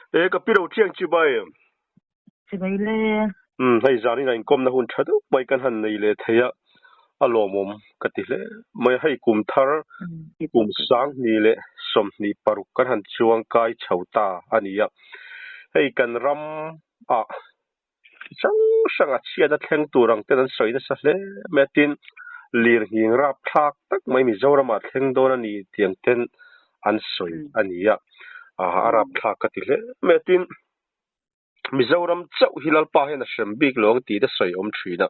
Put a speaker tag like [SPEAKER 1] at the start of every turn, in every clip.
[SPEAKER 1] E ka pi ro chiang chibai.
[SPEAKER 2] Chibai le.
[SPEAKER 1] Um hei zanin a inkawmna hun tha deuh mai kan han nei leh thei a, a lawmawm ka ti hle mai a. Hei kum thar kum 2026 kan han chuang kai chho ta a ni a. Hei kan ram ah hrang hrang a chhiatna thleng tur ang ten an sawi nasa hle mai a. Tin, lirnghing rapthlak tak mai Mizoram ah thleng dawn a ni tiang ten an sawi a ni a. A rapthlak ka ti hle mai a. Tin, Mizoram chauh hi Lalpa hian a hrem bik lo ang tih te sawi awm thin a.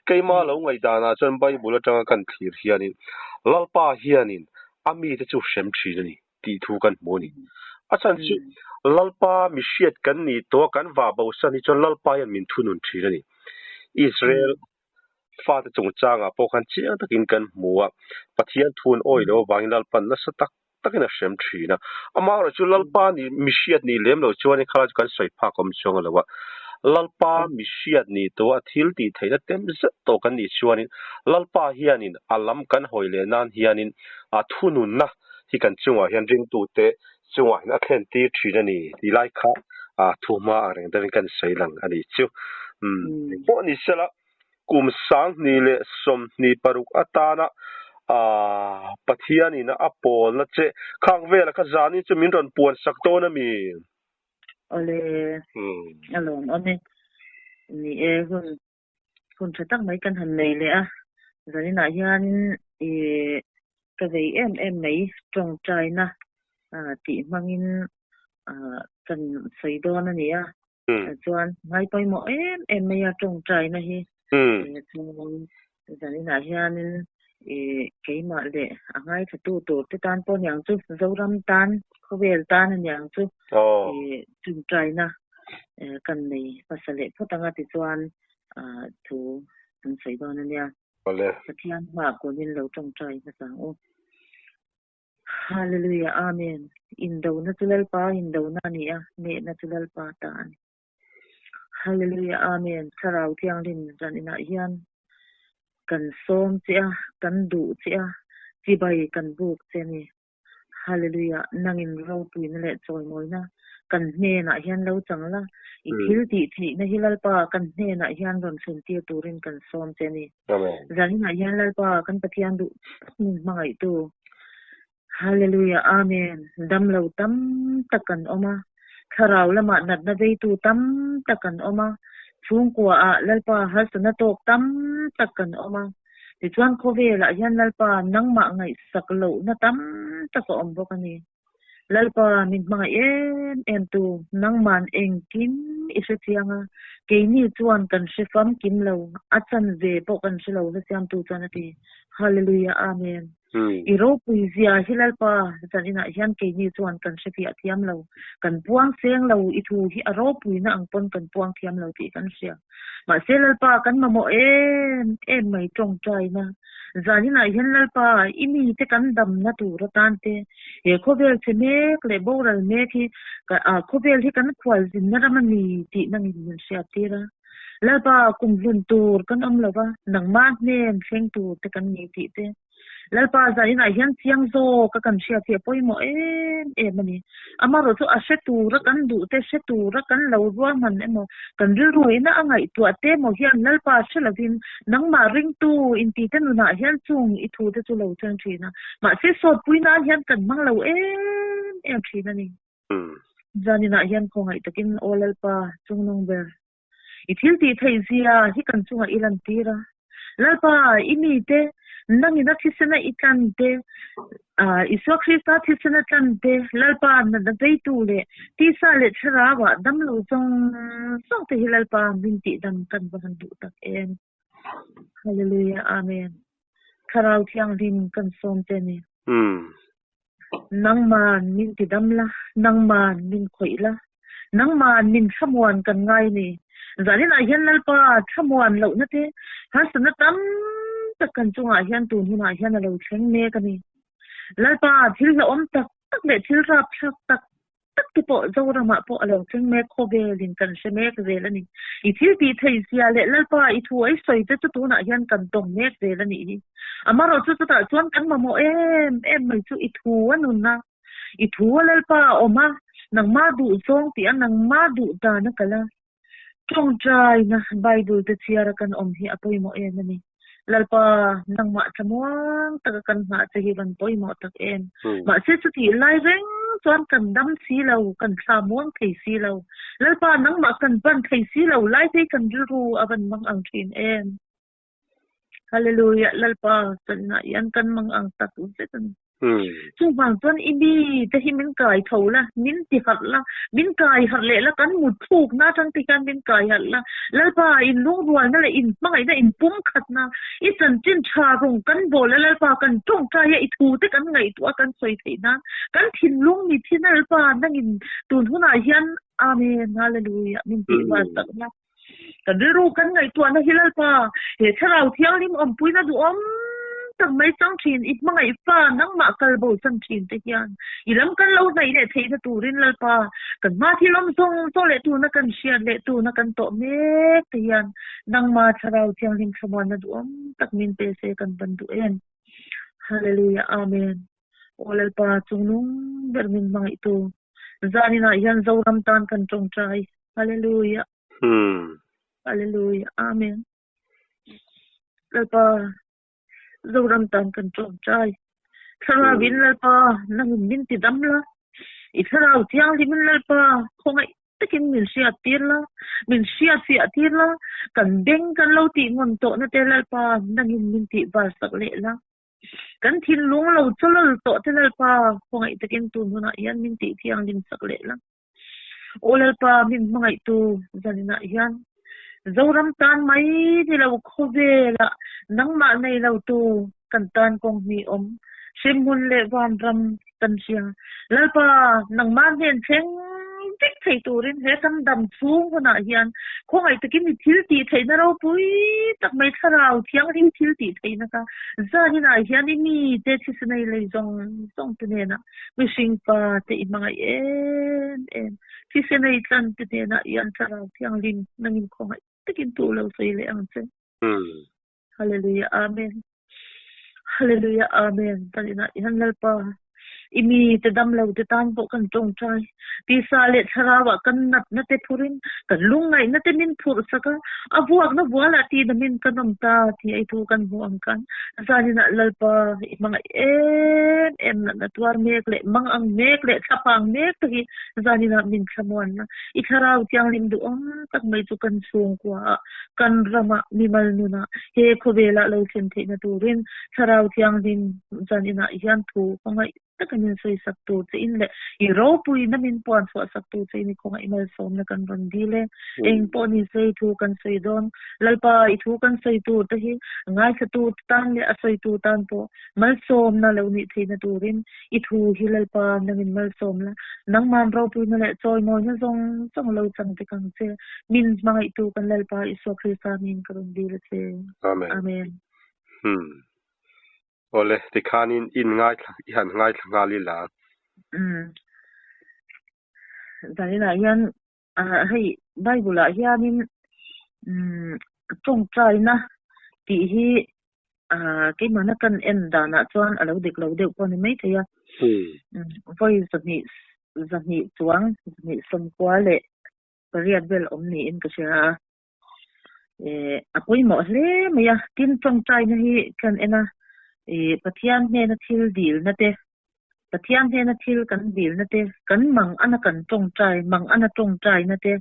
[SPEAKER 1] Keima lo ngaihdanah chuan Bible atanga kan thlir hianin Lalpa hianin a mite chu hrem thin a ni tih thu kan hmu a ni. A chhan chu Lalpa mi hriat kan nih tawh a kan vah bosan hi chuan Lalpa hian min thunun thin a ni. Israel fate chungchangah pawh khan chiang takin kan hmu a, Pathian thun awi lo avangin Lalpan nasa tak takin a hrem thin a. Amaherawh chu Lalpa nih mi hriat nih lem lo chuan kha chu kan sawi phak awm chuang lo a. Lalpa mi hriat nih tawh a thil tih theihna tem zet tawh kan nih chuanin Lalpa hianin a lam kan hawi leh nan hianin a thununna hi kan chungah hian ringtute chungah hian a thlen tir thin a ni tih lai kha a thuhma ang reng deuhin kan sawi lang a nih chu. Umm engpawh ni sela. Kum 2026 atana Pathianin a pawlna che khak vela kha zanin chu min rawn puan sak dawn a mi?
[SPEAKER 2] Awle, a lawm awm e. Ni e, hun hun tha tak mai kan han nei leh a. Zaninah hianin i ka vei em em mai tawngtaina tih hmangin kan sawi dawn a ni a. Chuan ngai pawimawh em em mai a tawngtaina hi. Chuan zaninah hianin keimah leh a ngaithla tur te tan pawh aniang chu, Zoram tan, khawvel tan aniang chu tawngtaina kan nei hmasa leh phawt anga tichuan thu kan sawi dawn ania. Pathian hmaah kunin lo tawngtai hmasa ang u. Hallelujah Amen Indona chu Lalpa indona a ni a, nehna chu Lalpa ta a ni. Hallelujah Amen Thlarau Thianghlim zan inah hian kan sawm che a, kan duh che a, chibai kan buk che a ni. Hallelujah Nangin ropuina leh chawimawina kan hnenah hian lo chang la, i thil tih theihna hi Lalpa kan hnenah hian rawn thlen tir turin kan sawm che a ni. Zaninah hian Lalpa kan Pathian duh tak min hmangaihtu. Hallelujah Amen Damlo tam tak kan awm a, thlarau lamah natna veitu tam tak kan awm a, chhungkua ah Lalpa harsatna tawk tam tak kan awm a, tichuan khawvelah hian Lalpa nangmah ngaihsak lohna tam tak a awm bawk a ni. Lalpa min hmangaih em em tu, nangman engkim i hre chiang a, keini chuan kan hre famkim lo, a chanve pawh kan hre lo hlasiamtu chuan a ti. Hallelujah Amen. I ropui zia hi Lalpa zan inah hian keini chuan kan hre fiah thiam lo, kan puang seng lo, i thu hi a ropuina ang pawn kan puang thiam lo tih kan hria. Mahse Lalpa kan mamawh em em mai tawngtaina. Zaninah hian Lalpa i mite kan damna tur atan te, he khawvel che mek leh boral mek hi khawvel hi kan khualzinna ram a ni tih nangin min hriat tir a. Lalpa kumhlun tur kan awm lo va, nangmah hnen thleng tur te kan ni tih te. Lalpa zaninah hian chiang zawk a kan hriat hi a pawimawh em em a ni. Amaherawh chu a hre tura kan duh te, hre tura kan lo ruahman emaw, kan rilruaina a ngaihtuah te emaw hian Lalpa hre lovin nangmah ringtu intite nunah hian chung i thu te chu lo thleng thin a. Mahse sawtpui nan hian kan hmang lo em em thin a ni. Zaninah hian khawngaih takin Aw Lalpa chungnung ber I thil tih theih zia hi kan chungah i lantir a. Lalpa, i mite, nangin a thisena i tlan te, Isua Krista thisena tlan te, Lalpa natna veitu leh tisa leh thlarauah damlo zawng zawng te hi Lalpa min tihdam kan va han duh tak em. Hallelujah Amen. Thlarau Thianghlim kan sawm che ni. Nangman min ti dam la, nangman min khawih la, nangman min thlamuan kan ngai ni. Zaninah hian Lalpa thlamuan lohna te harsatna tam tak kan chungah hian tun hunah hian a lo thleng mek a ni. Lalpa thil hlauhawm tak tak leh thil rapthlak tak tak te pawh Zoramah pawh a lo thleng mek khawvelin kan hre mek zel a ni. I thil tih theih zia leh Lalpa i thu ei sawi te chu tunah hian kan tawng mek zel a nih hi. Amaherawh chu chutah chuan kan mamawh em em mai chu i thu a nun a, i thu a Lalpa a awm a. Nangmah duh zawng tih a nangmah duh dan a kal a. Tawngtaina Bible te chhiara kan awm hi a pawimawh em a ni. Lalpa, nangmah thlamuang taka kan nghah che hi van pawimawh tak em. Mahse chutih lai reng chuan kan dam si lo, kan thla muang thei si lo. Lalpa, nangmah kan pan thei si lo lai te hi kan rilru a van mang ang thin em. Hallelujah Lalpa chawlhna hian kan mang ang tak zet a ni. Chuvang chuan i mi te hi min kai tho la, min ti harh la, min kai harh leh la, kan mut thlukna atang te hian min kai harh la. Lalpa in lungrualna leh in hmangaihna in pumkhatna, i chanchin tha rawng kan bawl a Lalpa kan tawngtai a i thu te kan ngaihtuah a kan sawi theih nan kan thinlung ni thin a Lalpa nangin tun hunah hian Amen Hallelujah min tih var tak na. Kan rilru kan ngaihtuahna hi Lalpa, he Thlarau Thianghlim awmpuina duhawm tak mai chang thin, i hmangaih fa nangmah kal bo chan thin te hian i lam kan lo hnaih leh theihna turin Lalpa, kan hma thil awm zawng zawng leh tuna kan hriat leh tuna kan tawh mek te hian nangma Thlarau Thianghlim thlamuanna duhawm tak min pe se kan ban duh em. Hallelujah Amen. Aw Lalpa, chungnung ber min hmangaihtu, zaninah hian Zoram tan kan tawngtai. Hallelujah. Hallelujah. Amen. Lalpa, Zoram tan kan tawngtai. Thlarau in Lalpa, nangin min ti dam la. I thlarau thianghlim in Lalpa, khawngaih takin min hriat tir la, min hriat fiah tir la, kan beng kan lo tih ngawn tawhna te Lalpa, nangin min tih var sak leh la. Kan thinlung lo chawlawl tawh te Lalpa, khawngaih takin tun hunah hian min tih thianghlim sak leh la. Aw Lalpa, min hmangaihtu zaninah hian Zoram tan mai ni lo khawvelah nangmah nei lotu kan tan kawng hnih awm, hremhmun leh vanram kan hria. Lalpa, nangmah hnen thleng vek thei turin he kan dam chhung hunah hian khawngaih takin i thil tih theihna ropui tak mai thlarau thianghlim thil tih theihna kha zaninah hian i mite thisenei lei zawng zawng te hnenah Mihring pa te i hmangaih em em. Thisen ei tlan te hnenah hian Thlarau Thianghlim nangin khawngaih takin tu lo sawi leh ang che. Hallelujah Amen. Hallelujah Amen. Kan inah hian Lalpa i mi te dam lo te tan pawh kan tawngtai. Tisa leh thlarau ah kan natna te phurin kan lungngaihna te min phurh sak a, a vuakna vualah tih damin kan awm ta tih ei thu kan hmuh ang khan zaninah Lalpa i hmangaih em em natna tuar mek leh mang ang mek leh thlapang mek te hi zaninah min thlamuanna i thlarau thianghlim duhawm tak mai chu kan chhungkua ah kan ramah mimal nunah he khawvelah lo thlen theihna turin thlarau thianghlim zaninah hian thu ka ngaih takin min sawi sak tur che in leh i ropuina min puan chhuah sak tur che in i kawngah i malsawmna kan rawn dil e. Eng pawh ni se i thu kan sawi dawn. Lalpa, i thu kan sawi tur te hi ngaithlatu tan leh a sawitu tan pawh malsawmna lo nih theihna turin i thu hi Lalpa nangin malsawm la, nangman ropuina leh chawimawina zawng zawng lo chang vek ang che. Min hmangaihtu kan Lalpa Isua Krista hmingin ka rawn dil a che.
[SPEAKER 1] Amen.
[SPEAKER 2] Amen.
[SPEAKER 1] Hmm. Awle, tikhanin in ngaithla, i han ngaithla nghal ila.
[SPEAKER 2] Umm. Zaninah hian ah hei Bible ah hianin umm tawngtaina tih hi ah keimahna kan en danah chuan a lo dik lo deuh pawh a ni maithei a. Umm vawi zahnih zahnih chuang zahnih sawmkua leh pariat vel awm niin ka hria a. Eh a pawimawh hle mai a, tin tawngtaina hi kan en a, eh Pathian hnena thil dilna te, Pathian hnena thil kan dilna te, kan mang ana kan tawngtai, mang ana tawngtaina te,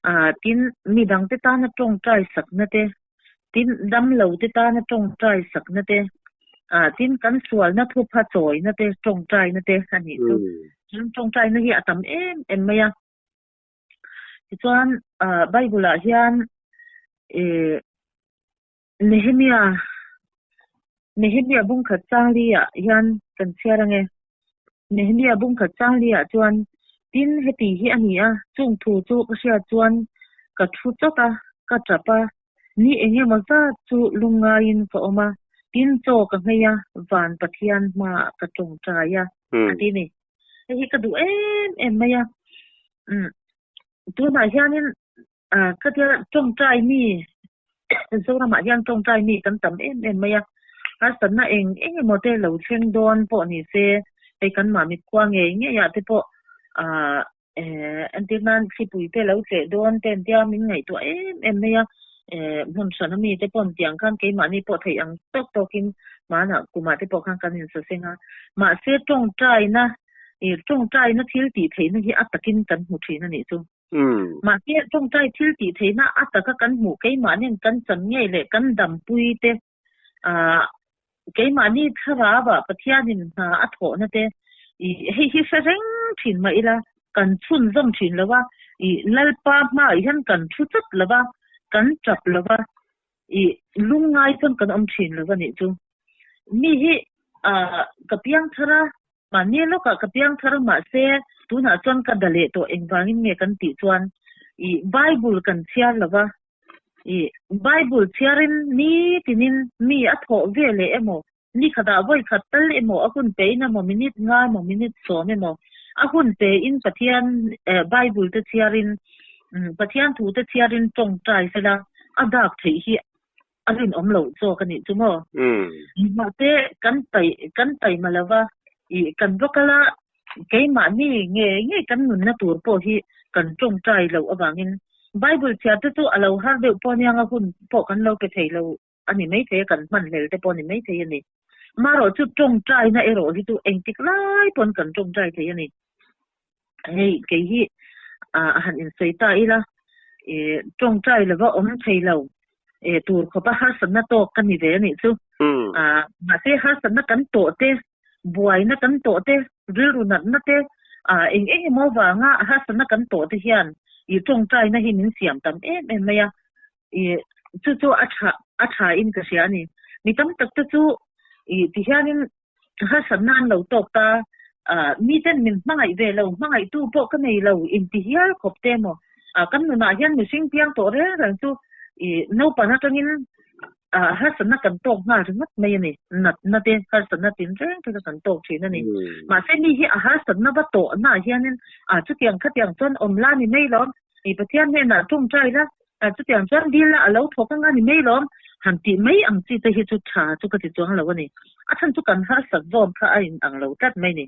[SPEAKER 2] ah tin midang te tana tawngtai sakna te, tin damlo te tana tawngtai sakna te, ah tin kan sualna thupha chawina te tawngtaina te a nih chu. Tin tawngtaina hi a tam em em mai a. Tichuan Bible ah hian ih Nehemia Nehemia bungkhat changli ah hian kan chhiar ange. Nehemia bungkhat changli ah chuan tin heti hi a ni a, chung thu chu ka hriat chuan ka thu chawt a, ka tap a, ni engemaw zat chu lungngaiin ka awm a, tin chaw ka nghei a, van Pathian hmaah ka tawngtai a, a ti ni. Hei hi ka duh em em mai a. Umm tunah hianin ah ka tia tawngtai mi Zoramah hian tawngtai mi kan tam em em mai a. Harsatna eng eng emaw te lo thleng dawn pawh ni se hei kan mah mitkhua ngei ngei ah te pawh. Ah eh entir nan thlipui te lo tleh dawn te an tia min ngaihtuah em em mai a, eh hmun hran ami te pawh an tiang khan keimahni pawh theih ang tawk tawkin hmanah kumah te pawh khan kan insaseng a. Mahse tawngtaina ih tawngtaina thil tih theihna hi a takin kan hmu thin a nih chu. Mahse tawngtai thil tih theihna a taka kan hmuh keimahni'n kan chan ngei leh kan dampui te ah keimahni thlarau ah Pathianin hna a thawhna te ih hei hi hre reng thin mah ila kan chhunzawm thin lo a, ih Lalpa hmaah hian kan thu chat lo va, kan tap lo va, ih lungngai chuan kan awm thin lo a nih chu. Mi hi ah ka piang thar a, mahni lawkah ka piang thar a mahse tunah chuan ka da leh tawh engvangin nge kan tih chuan ih Bible kan chhiar lo va, I Bible chhiarin nitinin mi a thawh ve leh emaw, ni khatah vawi khat tal emaw, a hun pein emaw, minute nga emaw, minute sawm emaw, a hun pein Pathian Bible te chhiarin, Pathian thu te chhiarin tawngtai sela a dak theih hi a rinawm loh zawk a nih chu maw? Mahse kan paih kan paihma lova i kan va kal a, Keimahni nge nge kan nunna tur pawh hi kan tawngtai loh avangin Bible chhiar te chu a lo har deuh pawh aniang a hun pawh kan lo pe thei lo a ni maithei a, kan hman hlel te pawh a ni maithei a ni. Marawh chu tawngtaina erawh hi chu engtik lai pawn kan tawngtai thei a ni. Hei kei hi a han insawi ta ila tawngtai lova awm thei lo tur khawpa harsatna tawk ka ni ve a nih chu. Mahse harsatna kan tawh te buaina kan tawh te, rilru natna te, ah eng eng emaw vanga harsatna kan tawh te hian ih tawngtaina hi min siam tam em em mai a, ih chu chu a tha a tha in ka hria a ni. Mi tam tak te chu ih ti hianin harsatna an lo tawk ta, ah miten min hmangaih ve lo, hmangaihtu pawh ka nei lo inti hial khawp te emaw, ah kan nunah hian mihring piang tawh reng reng chu ih naupang atangin Ah harsatna kan tawk nghal ringawt mai a ni. Natna te, harsatna tin reng te kha kan tawk thin a ni. Mahse mi hi a harsatna va tawhnaah hianin ah chutiang khatiang chuan awm la ni mai lawm, i Pathian hnenah tawngtai la, ah chutiang chuan dil la a lo thawk anga ni mai lawm han tih mai ang chi te hi chu tha chu ka ti chuang lo a ni. A chhan chu kan harsat zawm kha a in ang lo tlat mai ni.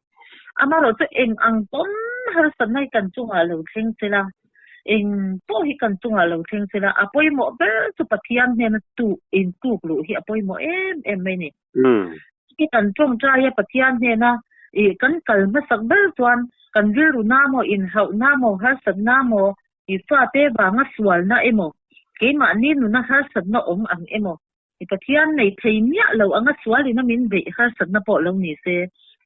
[SPEAKER 2] Amaherawhchu chu eng ang pawn harsatna hi kan chungah lo thleng che la, Eng pawh hi kan chungah lo thleng sela, a pawimawh ber chu Pathian hnena tu intuk luh hi a pawimawh em em mai ni. Chuti kan tawngtai a Pathian hnena ih kan kal hmasak ber chuan kan rilru na maw, inhauh na maw, harsatna maw, ih fate vanga sualna emaw, keimahni nuna harsatna awm ang emaw, i Pathian nei thei miah lo anga sualin a min beih harsatna pawh lo ni se,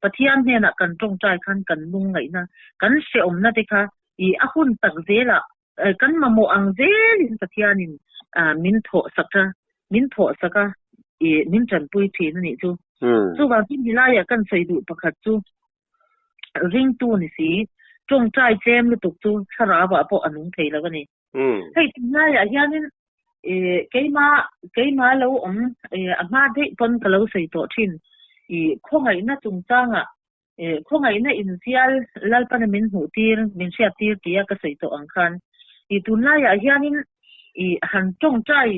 [SPEAKER 2] Pathian hnenah kan tawngtai khan kan lungngaihna, kan hrehawmna te kha i a hun tak zelah kan mamawh ang zelin Pathianin min thawh sak a, min thawh sak a, i min tanpui thin a nih chu. Chuvang chu nilaiah kan sawi duh pakhat chu ringtu ni si, tawngtai tlem lutuk chu thlarauah pawh a nung thei lo a ni. Hei tunlaiah hianin keima keima lo awm a hma daih pawn ka lo sawi tawh thin i khawngaihna chungchangah khawngaihna inzial Lalpana min hmuh tir min hriat tir tia ka sawi tawh ang khan i tunlaiah hianin i han tawngtai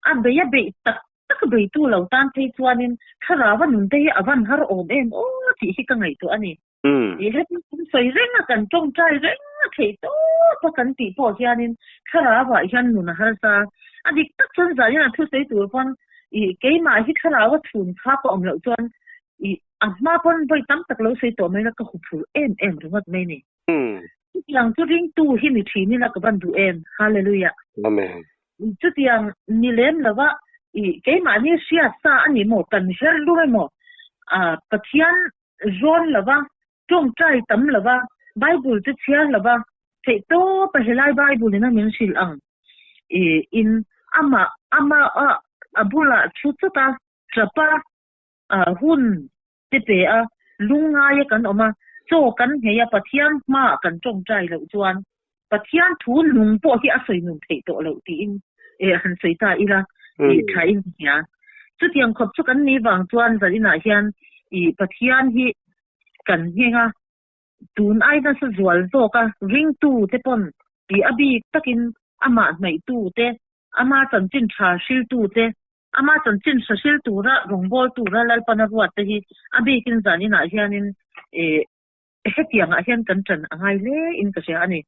[SPEAKER 2] a bei a beih tak tak beitu lo tan phei chuanin thlarau a nun te hi a van har awm em aw tih hi ka ngaihtuah a ni. I heti kan sawi reng a, kan tawngtai reng a theih tawp a kan tih pawh hianin thlarau ah hian nun a harsa. A dik tak chuan zah hian a thusawi tur pawn i keimah hi thlarau a chhun kha ka awm loh chuan i a hma pawn vawi tam tak lo sawi tawh mai la ka huphurh em em ringawt mai ni. Chutiang chu ringtu hi ni thin ila ka van duh em. Hallelujah.
[SPEAKER 1] Amen.
[SPEAKER 2] Chutiang ni lem lova i keimahni hriat sa a ni maw kan her lum emaw Pathian zawn lova, tawngtai tam lova, Bible te chhiar lova, theih tawpa helai Bible in a min hrilh ang i in amah ama a a bulah thu chawt a, tap a, a hun te pe a, lungngai a kan awm a, chaw kan nghei a, Pathian hmaah kan tawngtai loh chuan Pathian thu nung pawh hi a sawi nun theih tawh loh tiin han sawi ta ila i tha in ka hria. Chutiang khawp chu kan nih vang chuan zaninah hian i Pathian hi kan ngheng a, tun ai nasa zual zawk a ringtu te pawn i a bik takin amah hnaihtu te, ama chanchin tha hriltu te, ama chanchin hra hril tura rawngbawltu tura Lalpana ruat te hi a bikin zaninah hianin i. Hetiangah hian kan ṭan a ngai hle in ka hria a ni.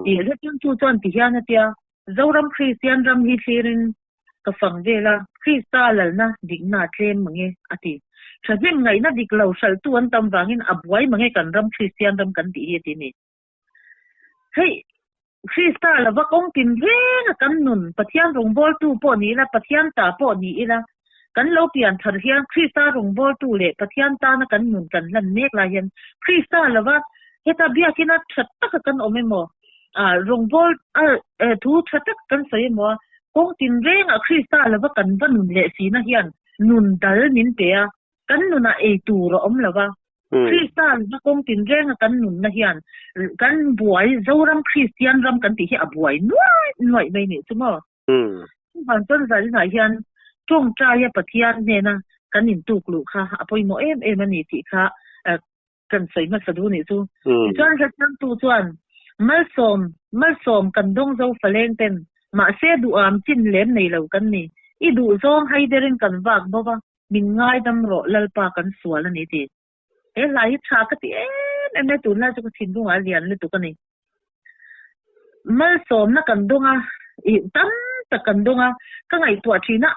[SPEAKER 2] Tih hrethiamtu chuan ti hian a tia, Zoram Kristian ram hi thlirin ka fang vel a, Krista lalna dikna a tlem mange a ti. Thahnem ngaihna dik lo hralhtu an tam vangin a buai mange kan ram Kristian ram kan tih hi a ti ni. Hei, Krista lova kawng tin reng a kan nun, Pathian rawngbawltu pawh ni ila, Pathian ta pawh ni ila, kan lo pian thar hian Krista rawngbawltu leh Pathian tana kan nun kan hlan mek lai hian Krista lova heta biakina tha taka kan awm emaw, rawngbâwl thu tha tak kan sawi emaw a, kawng tin rengah Krista lova kan va nun leh sina hian nun dal min pe a, kan nunah ei tur a awm lo va. Krista lova kawng tin renga kan nunna hian kan buai Zoram Kristian ram kan tih hi a buai nuaih nuaih mai nih chu maw? Chuvang chuan zaninah hian tawngtaia Pathian hnena kan intuk luh kha a pawimawh em em a ni tih kha kan sawi hmasa duh nih chu. Tichuan hrethiamtu chuan malsawm malsawm kan dawng zo faleng ten mahse duham chin lem nei lo kan ni. I duh zawng haiderin kan vak bo va, min ngaidam rawh Lalpa kan sual a ni ti. He hla hi tha ka ti em em e, tunlai chu ka thinlungah a lian lutuk a ni. Malsawmna kan dawng a, ih tam tak kan dawng a, ka ngaihtuah thin a,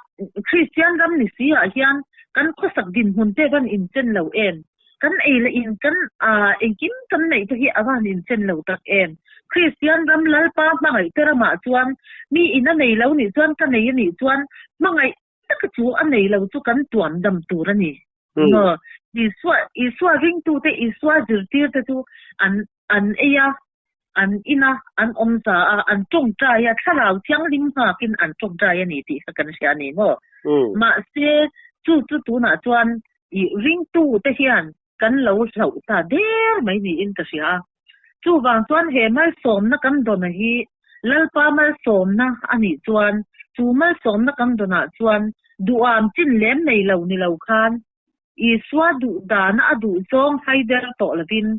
[SPEAKER 2] Kristian ram ni si ah hian kan khawsak dinhmun te van inchen lo em? Kan ei leh in kan ah engkim kan neih te hi a van inchen lo tak em? Kristian ram Lalpa hmangaih te ramah chuan mi in a nei lo nih chuan ka nei a nih chuan hmangaih taka chu a nei lo chu kan tuam dam tur a ni. Maw? Isua, Isua ringtute, Isua zirtirte chu an an ei a, an in a, an awm za a, an tawngtai a, thlarau thianghlim nghakin an tawngtai a ni tih kha kan hria a ni maw? Mahse, chu chu tunah chuan i ringtute hian kan lo hlauh ta der mai niin ka hria a. Chuvang chuan he malsawmna kan dawna hi Lalpa malsawmna a nih chuan chu malsawmna kan dawnah chuan duham chin lem nei lo ni lo khan Isua duh dana a duh zawng haider tawh lovin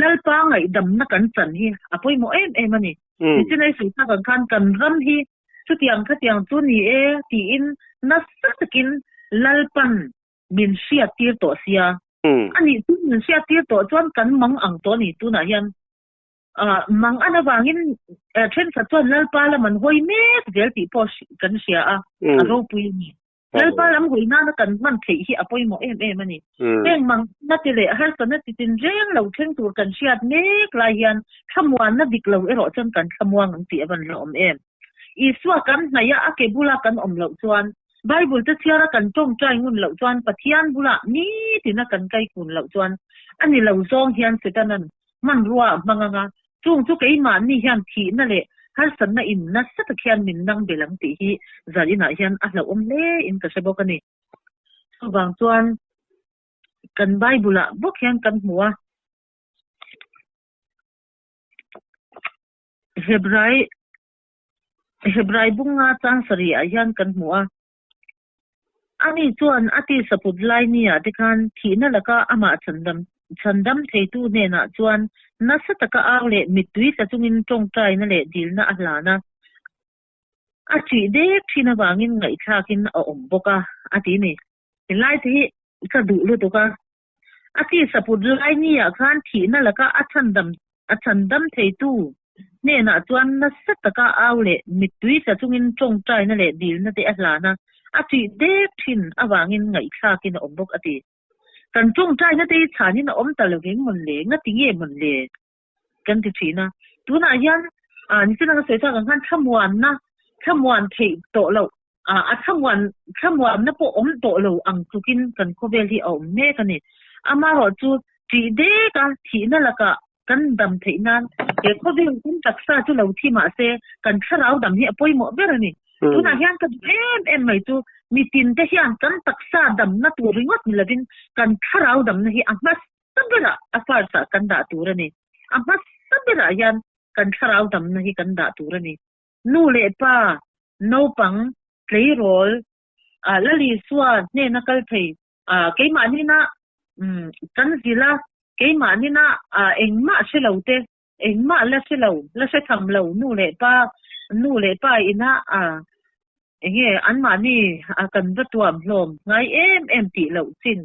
[SPEAKER 2] Lalpa ngaihdamna kan chan hi a pawimawh em em a ni. Nichin ei sawi tak ang khan kan ram hi chutiang khatiang chu ni e tiin nasa takin Lalpan min hriattir tawh sia. A nih chu min hriattir tawh chuan kan mang ang tawh a ni tunah hian. Mang an avangin thenkhat chuan Lalpa lam an hawi mek zel tih pawh kan hria a, a ropui a ni. Lalpa lam hawi nana kan hman theih hi a pawimawh em em a ni. Heng mang na ti leh harsatna ti tin reng lo thleng tur kan hriat mek lai hian thlamuanna dik lo erawh chuan kan thlamuang ang tih a van hlauhawm em. Isua kan hnaih a, a ke bula kan awm loh chuan, Bible te chhiara kan tawngtai ngun loh chuan, Pathian bulah nitina kan kai kun loh chuan, a ni lo zawng hian Setana'n hmanrua a hmang ang a, chung chu keimahni hian thihna leh harsatna in nasa tak hian min nang bel ang tih hi zaninah hian a hlauhawm hle in ka hre bawk a ni. Chuvang chuan kan Bible-ah bawk hian kan hmu a. Hebrai Hebrai bunga chang sarih ah hian kan hmu a. Ani chuan a tisaput lai ni ah te khan thihna laka amah chhandam chhandam theitu hnenah chuan nasa taka au leh mittui tla chungin tawngtaina leh dilna a hlan a. A ṭih dek ṭhin avangin ngaihthlakin a awm bawk a, a ti ni. Helai te hi ka duh lutuk a. A tisaput lai ni ah khan thihna laka a chhandam a chhandam theitu hnenah chuan nasa taka au leh mittui tla chungin tawngtaina leh dilna te a hlan a, a ṭih dek ṭhin avangin ngaihthlakin a awm bawk a ti. Kan tawngtaina te hi chhanin a awm ta lo veng mawn le, ngati nge mawn le? kan ti ṭhin a. Tunah hian nichin anga sawi tak ang khan thlamuanna, thlamuan theih tawh loh, a thlamuan, thlamuanna pawh awm tawh lo ang tlukin kan khawvel hi a awm mek a ni. Amaherawhchu ṭih dek a, thihna lakah kan dam theih nan he khawvel kan taksa chu lo thi mah se kan thlarau dam hi a pawimawh ber a ni. Tunah hian ka duh em em mai chu mitin te hian kan taksa damna tur ringawt ni lovin kan thlarau damna hi a hmasa berah a first ah kan dah tur a ni. A hmasa berah hian kan thlarau damna hi kan dah tur a ni. Nu leh pa, naupang, tleirawl, Lali Sua hnena kal thei, keimah nina kan zil a, keimah nina engmah hre lo te, engmah la hre lo, la hre tham lo nu leh pa, nu leh pa ina enge anmahni kan va tuam hlawm ngai em em tih loh chin.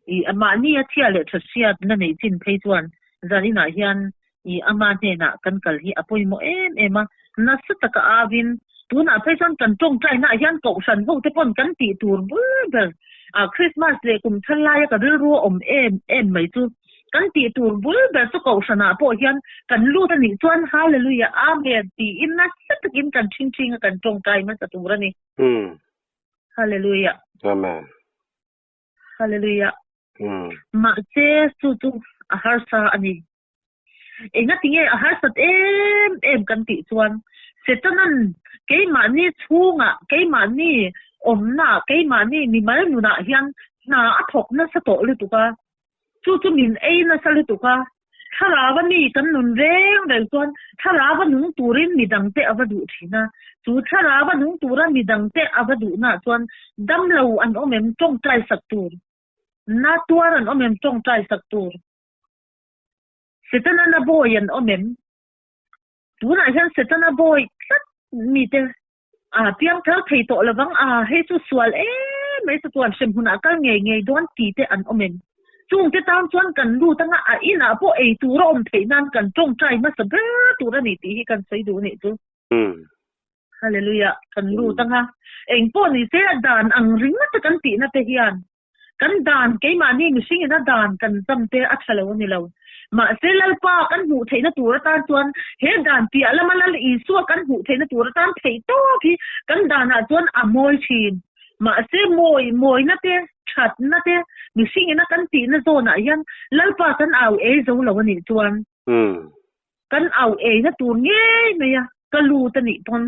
[SPEAKER 2] I mahni a chhia leh tha hriatna neih chin phei chuan zaninah hian i ama hnenah kan kal hi a pawimawh em em a, nasa taka auin tunah phei chuan kan tawngtainaah hian kohhran ho te pawn kan tih tur bul ber a Krismas leh kum thar laia ka rilru a awm em em mai chu kan tih tur bul ber chu kohhranah pawh hian kan lut a nih chuan Hallelujah Amen tiin nasa takin kan ṭhingṭhinga kan tawngtai hmasa tur a ni. Hallelujah.
[SPEAKER 1] Amen.
[SPEAKER 2] Hallelujah. Mahse chu chu a harsa a ni. Engati nge a harsat em em kan tih chuan Setanan keimahni chhungah, keimahni awmnaah, keimahni mimal nunah hian hna a thawk nasa tawh lutuk a. Chu chu min ei nasa lutuk a. Thlarau a mi kan nun reng reng chuan thlarau a nung turin midangte a va duh thin a. Chu thlarau a nung tura midangte a va duhnaah chuan damlo an awm em tawngtai sak tur, na tuar an awm em tawngtai sak tur. Setana na bawi an awm em? Tunah hian Setana bawi tlat mite a piangthar thei tawh lovang a, hei chu sual em mai chatuan hremhmunah kal ngei ngei dawn ti te an awm em? Chungte tan chuan kan lut anga a inah pawh ei tur a awm theih nan kan tawngtai hmasa ber tur a ni tih hi kan sawi duh anih chu. Hallelujah, kan lut anga engpawh ni se dan ang ringawt a kan tihna te hian Kan dan, keimahni mihring ina dan kan zam te a tha lo a ni lo. Mahse Lalpa kan hmuh theihna tur atan chuan he dan piah lama Lal Isua kan hmuh theihna tur atan theih tawp hi kan danah chuan a mawi thin. Mahse mawi, mawina te, thatna te, mihring ina kan tihna zawnah hian Lalpa kan au ei zo lo a nih chuan kan au eina tur ngei mai a, ka lut a nih pawn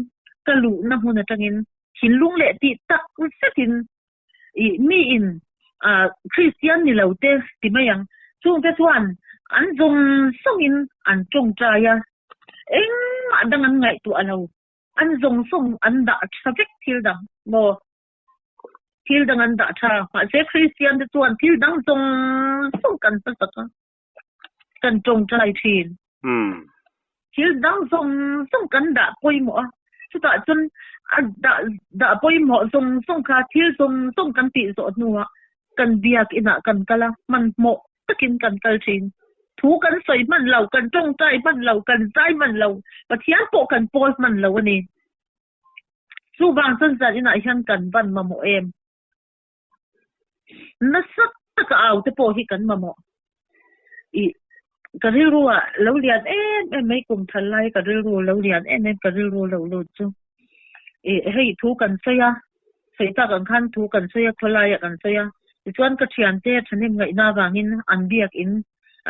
[SPEAKER 2] ka luhna hmun atangin thinlung leh tih tak zetin I mi in ah Kristian ni lo te ti mai ang. Chungte chuan an zawng zawng in an tawngtai a, engmah dang an ngaihtuah lo. An zawng zawng an dah tha vek thil dang maw? Thil dang an dah tha. Mahse Kristian te chuan thil dang zawng zawng kan hmasak a, kan tawngtai thin. Thil dang zawng zawng kan dah pawimawh a, chutah chuan a dah dah pawimawh zawng zawng kha thil zawng zawng kan tih zawh hnuah kan biak inah kan kal a, hmanhmawh takin kan kal thin. Thu kan sawi hman lo, kan tawngtai hman lo, kan zai hman lo, Pathian pawh kan pawl hman lo a ni. Chuvang chuan zan inah hian kan van mamawh em? Nasa taka au te pawh hi kan mamawh. I ka rilru ah lo lian em em mai kum thal lai ka rilru lo lian em em ka rilru lo lut chu. I hei thu kan sawi a, sawi tak ang khan thu kan sawi a, khawlai ah kan sawi a. Tichuan ka thiante thahnem ngaihna avangin an biakin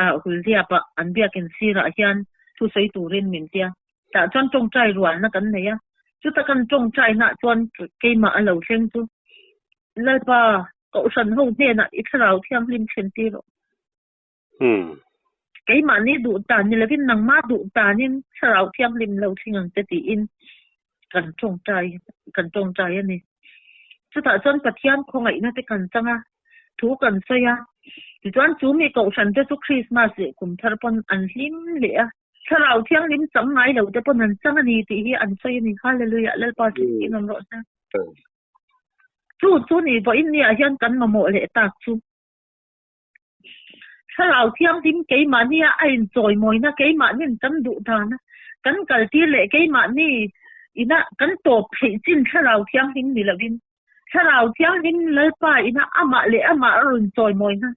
[SPEAKER 2] ah Hulhliap ah an biakin sirah hian thu sawi turin min tia. Tah chuan tawngtai rualna kan nei a, chuta kan tawngtainaah chuan keimah a lo thleng chu, Lalpa, Kohhran ho hnenah i thlarau thianghlim thlen tir rawh. Keimahni duh tan ni lovin nangmah duh tanin thlarau thianghlim lo thleng ang che tiin kan tawngtai kan tawngtai a ni. Chutah chuan Pathian khawngaihna te kan chang a, thu kan sawi a, tichuan chu mi Kohhran te chu Krismas leh Kumthar pawn an hlim leh a. Thlarau thianghlim chang ngai lo te pawn an chang a ni tih hi an sawi a ni. Hallelujah! Lalpa chu in awm rawh se. Chu chu ni vawiin ni ah hian kan mamawh leh tak chu. Thlarau thianghlim keimahni a a inchawimawina keimahnin kan duh dan a kan kaltir leh keimahni ina kan tawp theih chin thlarau thianghlim ni lovin Thlarau thianghlim Lalpa ina amah leh amah a rawn chawimawina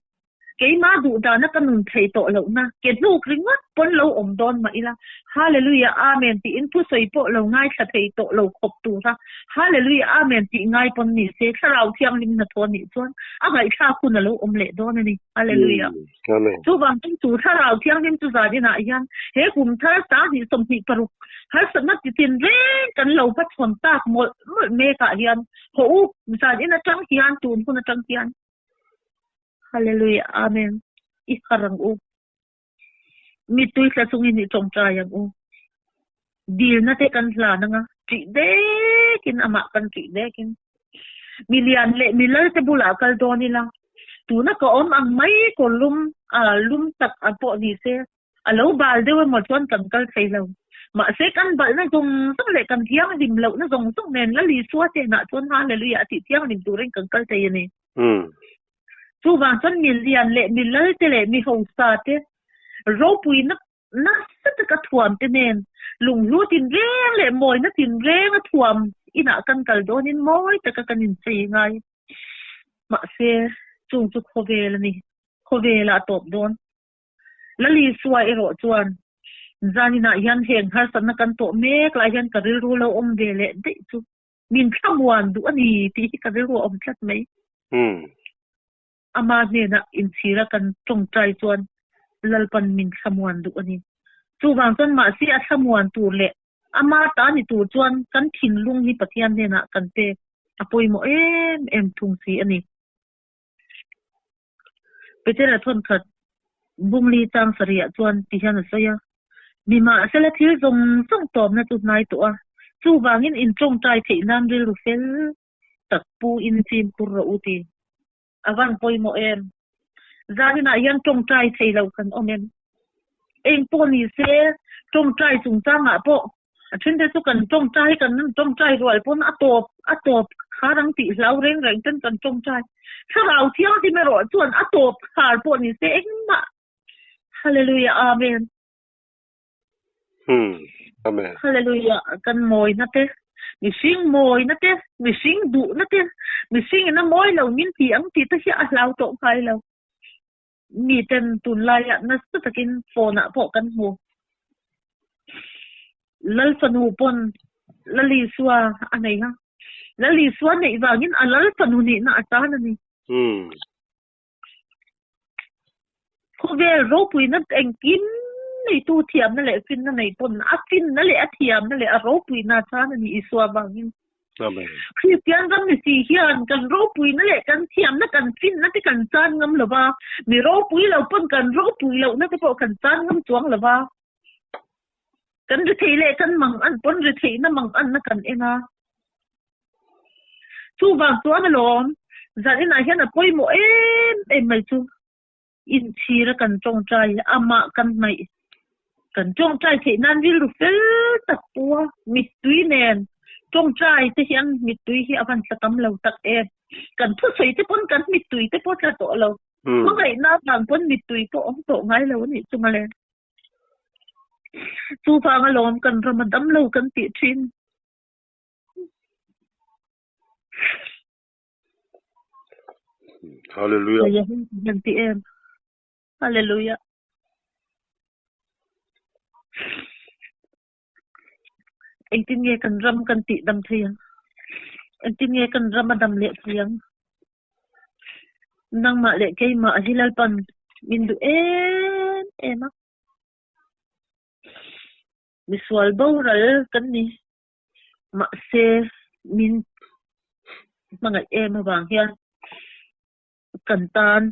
[SPEAKER 2] Keimah duh dana ka nun thei tawh lohna, ke hnuk ringawt pawn lo awm dawn mah ila, Hallelujah Amen tiin thusawi pawh lo ngaithla thei tawh lo khawp tura Hallelujah Amen tih ngai pawn ni se, Thlarau Thianghlim hnathawh anih chuan a ngaihthlak hun a lo awm leh dawn a ni. Hallelujah.
[SPEAKER 1] Amen.
[SPEAKER 2] Chuvang chuan chu Thlarau Thianghlim chu zan inah hian he kum thar 2026 harsatna titin reng kan lo hmachhawn tak mawlh mawlh mekah hian haw u zan in atang hian tun hun atang hian Hallelujah Amen i har ang u. Mittui tla chungin i tawngtai ang u. Dilna te kan hlan anga ṭih dekin amah kan ṭih dekin milian leh milal te bulah kal dawn ila tuna ka awm ang mai kawr lum a lum tak a pawh ni se A lo bal deuh emaw chuan kan kal thei lo. Mahse kan balhna zawng zawng leh kan thianghlim lohna zawng zawng nen Lal Isua hnenah chuan Hallelujah a tih thianghlim turin kan kal thei a ni. Chuvang chuan mi lian leh mi lal te leh mi hausa te ropuina nasa taka thuam te nen lunghlu tinreng leh mawina tinreng a thuam inah kan kal dawnin mawi taka kan inchei ngai. Mahse, chung chu khawvel a ni. Khawvelah a tawp dawn. Lalisua erawh chuan zaninah hian heng harsatna kan tawh mek lai hian ka rilru lo awm ve leh daih chu min thlamuan duh a ni tih hi ka rilru a awm tlat mai. Ama hnenah inchhira kan tawngtai chuan Lalpan min thlamuan duh a ni. Chuvang chuan mahse a thlamuan tur leh ama ta ni tur chuan kan thinlung hi Pathian hnenah kan pek a pawimawh em em thung si a ni. Petera thawnkhat Bungli chang sarihah chuan ti hian a sawi a, Nimahsela thil zawng zawng tawpna chu hnai tawh a, chuvangin in tawngtai theih nan rilru fel tak pu in fimkhur rawh u ti. A van pawimawh em? Zaninah hian tawngtai thei lo kan awm em? Eng pawh ni se, tawngtai chungchangah pawh A then te chu kan tawngtai kan tawngtai rual pawn a tawp a tawp khar ang tih hlau reng reng ten kan tawngtai. Thlarau Thianghlim erawh chuan a tawp khar pawh ni se engmah Hallelujah Amen.
[SPEAKER 1] Hmm. Amen.
[SPEAKER 2] Hallelujah kan mawina te mihring mawina te mihring duhna te mihring in a mawi lo min ti ang tih te hi a hlau tawh ngai lo. Mi ten tunlaiah nasa takin phone ah pawh kan hmu. Lal fanu pawn Lal Isua a nei a, Lal Isua neih vangin a Lal fanu nihna a tan a ni. Khawvel ropuina engkim neitu thiamna leh finna nei pawn a finna leh a thiamna leh a ropuina a tan a ni Isua vangin.
[SPEAKER 1] Amen.
[SPEAKER 2] Kristian ram ni si hian kan ropuina leh kan thiamna kan finna te kan chan ngam lo va, mi ropui lo pawn kan ropui lohna te pawh kan chan ngam chuang lo va. Kan ri theih leh kan mang an pawn ri theihna mang anna kan en a. Chuvang chuan alawm, zaninah hian a pawimawh em em mai chu. Inchhira kan tawngtai, amah kan hnaih. Kan tawngtai theih nan rilru fel tak pua mittui nen tawngtai te hian mittui hi a van tla tam lo tak em. Kan thusawi te pawn kan mittui te pawh tla tawh lo. Hmangaihna avang pawn mittui pawh awm tawh ngai lo a nih chu mawle. Chuvang alawm kan ram a dam lo kan tih thin.
[SPEAKER 1] Hallelujah.
[SPEAKER 2] Kan ti em. Hallelujah. Engtin nge kan ram kan tih dam thei ang? Engtin nge kan ram a dam leh thei ang? Nangmah leh keimah hi Lalpan min duh em em a. Misual boral kan ni. Mahse min hmangaih em avang hian kan tan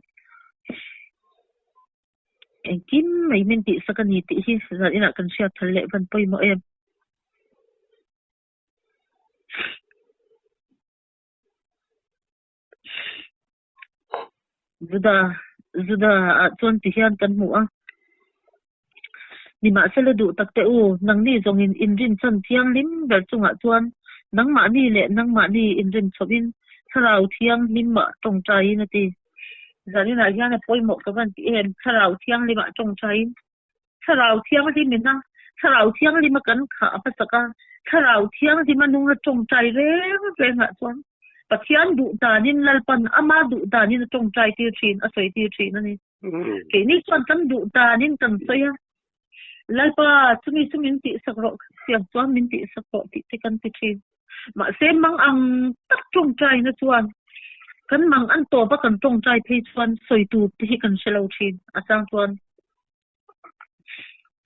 [SPEAKER 2] engkim mai min tihsak a ni tih hi zan inah kan hriat thar leh van pawimawh em. Juda Juda ah chuan ti hian kan hmu a. Nimahsela duh tak teh u, nangni zawngin inrin chan thianghlim ber chungah chuan nangmahni leh nangmahni inrin chhohin Thlarau Thianghlimah tawngtaiin a ti. Zaninah hian a pawimawh ka van ti em, Thlarau Thianghlimah tawngtaiin Thlarau Thianghlimina Thlarau Thianghlima kan khah hmasak a, Thlarau Thianghlima nunga tawngtai reng rengah chuan Pathian duh danin Lalpan ama duh danin a tawngtai tir thin, a sawi tir thin a ni. Keini chuan kan duh danin kan sawi a, Lalpa chumi chu min tihsak rawh, tiang chuan min tihsak rawh tih te kan ti thin. Mahse mang ang tak tawngtaina chuan kan mang an tawp a kan tawngtai phei chuan sawi tur te hi kan hre lo thin, a chang chuan.